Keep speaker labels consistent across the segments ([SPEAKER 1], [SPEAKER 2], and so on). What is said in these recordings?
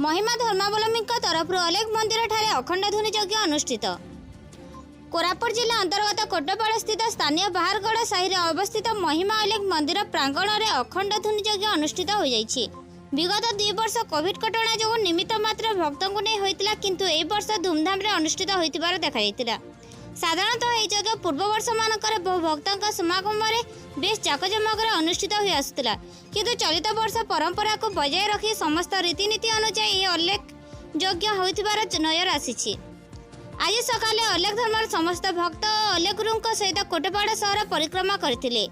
[SPEAKER 1] ମହିମା ଧର୍ମାବଲମ୍ବୀଙ୍କ ତରଫରୁ ଅଲେଖ ମନ୍ଦିରଠାରେ ଅଖଣ୍ଡ ଧୁନି ଯଜ୍ଞ ଅନୁଷ୍ଠିତ। କୋରାପୁଟ ଜିଲ୍ଲା ଅନ୍ତର୍ଗତ କୋଟପାଡ଼ ସ୍ଥିତ ସ୍ଥାନୀୟ ବାହାରଗଡ଼ ସାହିରେ ଅବସ୍ଥିତ ମହିମା ଅଲେଖ ମନ୍ଦିର ପ୍ରାଙ୍ଗଣରେ ଅଖଣ୍ଡ ଧୁନି ଯଜ୍ଞ ଅନୁଷ୍ଠିତ ହୋଇଯାଇଛି। ବିଗତ 2 ବର୍ଷ କୋଭିଡ କଟକଣା ଯୋଗୁଁ ନିମିତ୍ତ ମାତ୍ର ଭକ୍ତଙ୍କୁ ନେଇ ହୋଇଥିଲା, କିନ୍ତୁ ଏହି ବର୍ଷ ଧୁମଧାମରେ ଅନୁଷ୍ଠିତ ହୋଇଥିବାର ଦେଖାଯାଇଥିଲା। ସାଧାରଣତଃ ଏହି ଯଜ୍ଞ ପୂର୍ବ ବର୍ଷମାନଙ୍କରେ ବହୁ ଭକ୍ତଙ୍କ ସମାଗମରେ ବେଶ୍ ଜାକଜମକରେ ଅନୁଷ୍ଠିତ ହୋଇ ଆସୁଥିଲା। କିନ୍ତୁ ଚଳିତ ବର୍ଷ ପରମ୍ପରାକୁ ବଜାୟ ରଖି ସମସ୍ତ ରୀତିନୀତି ଅନୁଯାୟୀ ଏହି ଅଲେଖ ଯଜ୍ଞ ହୋଇଥିବାର ନଜର ଆସିଛି। ଆଜି ସକାଳେ ଅଲେଖ ଧର୍ମର ସମସ୍ତ ଭକ୍ତ ଓ ଅଲେଖ ଗୁରୁଙ୍କ ସହିତ କୋଟପାଡ଼ ସହର ପରିକ୍ରମା କରିଥିଲେ।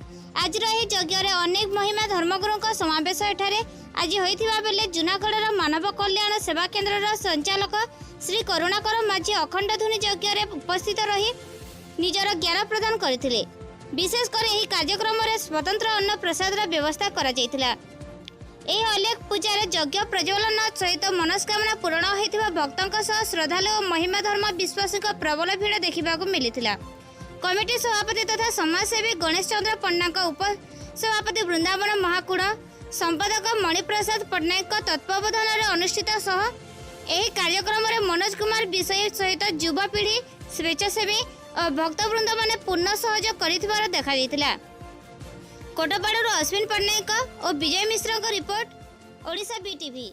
[SPEAKER 1] ଆଜିର ଏହି ଯଜ୍ଞରେ ଅନେକ ମହିମା ଧର୍ମଗୁରୁଙ୍କ ସମାବେଶ ଏଠାରେ ଆଜି ହୋଇଥିବା ବେଳେ ଜୁନାଗଡ଼ର ମାନବ କଲ୍ୟାଣ ସେବା କେନ୍ଦ୍ରର ସଞ୍ଚାଳକ ଶ୍ରୀ କରୁଣାକର ମାଝୀ ଅଖଣ୍ଡ ଧୁନି ଯଜ୍ଞରେ ଉପସ୍ଥିତ ରହି ନିଜର ଜ୍ଞାନ ପ୍ରଦାନ କରିଥିଲେ। ବିଶେଷ କରି ଏହି କାର୍ଯ୍ୟକ୍ରମରେ ସ୍ୱତନ୍ତ୍ର ଅନ୍ନ ପ୍ରସାଦର ବ୍ୟବସ୍ଥା କରାଯାଇଥିଲା। ଏହି ଅଲେଖ ପୂଜାରେ ଯଜ୍ଞ ପ୍ରଜ୍ୱଳନ ସହିତ ମନସ୍କାମନା ପୂରଣ ହୋଇଥିବା ଭକ୍ତଙ୍କ ସହ ଶ୍ରଦ୍ଧାଳୁ ଓ ମହିମା ଧର୍ମ ବିଶ୍ୱାସୀଙ୍କ ପ୍ରବଳ ଭିଡ଼ ଦେଖିବାକୁ ମିଳିଥିଲା। କମିଟି ସଭାପତି ତଥା ସମାଜସେବୀ ଗଣେଶ ଚନ୍ଦ୍ର ପଣ୍ଡାଙ୍କ, ଉପସଭାପତି ବୃନ୍ଦାବନ ମହାକୁଡ଼, ସମ୍ପାଦକ ମଣିପ୍ରସାଦ ପଟ୍ଟନାୟକଙ୍କ ତତ୍ତ୍ୱାବଧାନରେ ଅନୁଷ୍ଠିତ ସହ ଏହି କାର୍ଯ୍ୟକ୍ରମରେ ମନୋଜ କୁମାର ବିଷୟ ସହିତ ଯୁବପିଢ଼ି, ସ୍ୱେଚ୍ଛାସେବୀ ଓ ଭକ୍ତବୃନ୍ଦମାନେ ପୂର୍ଣ୍ଣ ସହଯୋଗ କରିଥିବାର ଦେଖାଯାଇଥିଲା। କୋଟପାଡ଼ରୁ ଅଶ୍ୱିନ ପଟ୍ଟନାୟକ ଓ ବିଜୟ ମିଶ୍ରଙ୍କ ରିପୋର୍ଟ, ଓଡ଼ିଶା ବିଟିଭି।